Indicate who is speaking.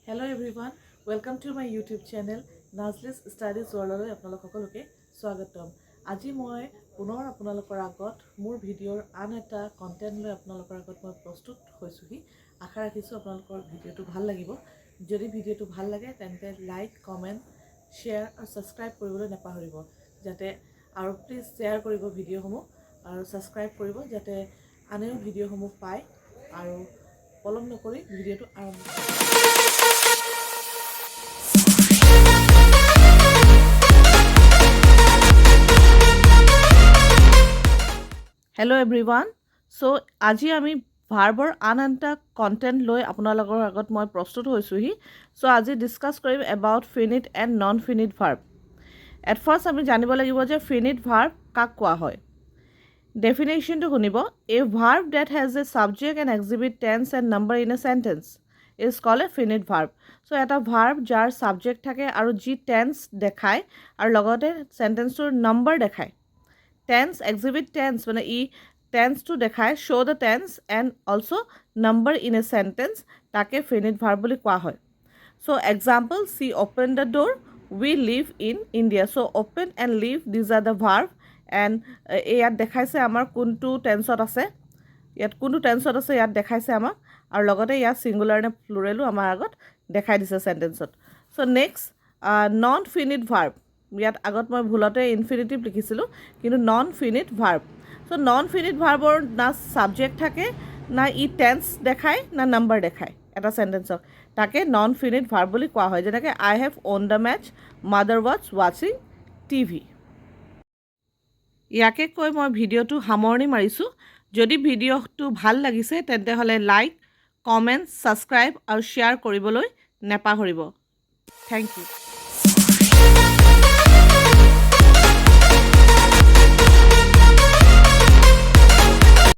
Speaker 1: Hello everyone, welcome to my YouTube channel. নাজলিছ studies ৱৰ্ল্ডলৈ আপোনালোক সকলোকে স্বাগতম। আজি মই পুনৰ আপোনালোকৰ আগত মোৰ ভিডিঅ'ৰ আন এটা কণ্টেণ্ট লৈ আপোনালোকৰ আগত মই প্ৰস্তুত হৈছোঁহি। আশা ৰাখিছোঁ আপোনালোকৰ ভিডিঅ'টো ভাল লাগিব। যদি ভিডিঅ'টো ভাল লাগে, তেন্তে লাইক, কমেণ্ট, শ্বেয়াৰ আৰু ছাবস্ক্ৰাইব কৰিবলৈ নাপাহৰিব যাতে। আৰু প্লিজ শ্বেয়াৰ কৰিব ভিডিঅ'সমূহ আৰু ছাবস্ক্ৰাইব কৰিব, যাতে আনেও ভিডিঅ'সমূহ পায়। আৰু পলম নকৰি ভিডিঅ'টো আৰম্ভ কৰোঁ। হেল্ল' এভৰিৱান, চ' আজি আমি ভাৰ্বৰ আন এটা কণ্টেণ্ট লৈ আপোনালোকৰ আগত মই প্ৰস্তুত হৈছোঁহি। চ' আজি ডিছকাছ কৰিম about finite and non finite verb. At first আমি জানিব লাগিব যে ফিনিট ভাৰ্ব কাক কোৱা হয়। ডেফিনেশ্যনটো শুনিব। A verb that has a subject and exhibit tense and number in a sentence is called a finite verb. So এটা ভাৰ্ব যাৰ ছাবজেক্ট থাকে আৰু যি টেন্স দেখায় আৰু লগতে চেণ্টেন্সটোৰ নম্বৰ দেখায়। টেন্স, এক্সিবিট টেন্স মানে ই টেন্সটো দেখায়, show the tense and also number in a sentence, তাকে ফিনিট ভাৰ্ব বুলি কোৱা হয়। So example, she opened the door, we live in India. So open and live, these are the verb and এই ইয়াত দেখাইছে আমাৰ কোনটো টেন্সত আছে। ইয়াত কোনটো টেন্সত আছে ইয়াত দেখাইছে আমাক আৰু লগতে ইয়াত ছিংগুলাৰ নে প্লুৰেলো আমাৰ আগত দেখাই দিছে চেণ্টেন্সত। So next, non finite verb. ইয়াত আগত মই ভুলতে ইনফিনিটিভ লিখিছিলোঁ, কিন্তু non finite verb. So non finite ভাৰ্বৰ না ছাবজেক্ট থাকে, না ই টেন্স দেখায়, না নাম্বাৰ দেখায় এটা চেণ্টেন্সক, তাকে নন ফিনিট ভাৰ্ব বুলি কোৱা হয়। যেনেকৈ I have won the match, mother was watching TV. ইয়াকে কৈ মই ভিডিঅ'টো সামৰণি মাৰিছোঁ। যদি ভিডিঅ'টো ভাল লাগিছে, তেন্তে হ'লে লাইক, কমেণ্ট, ছাবস্ক্ৰাইব আৰু শ্বেয়াৰ কৰিবলৈ নেপাহৰিব। Thank you.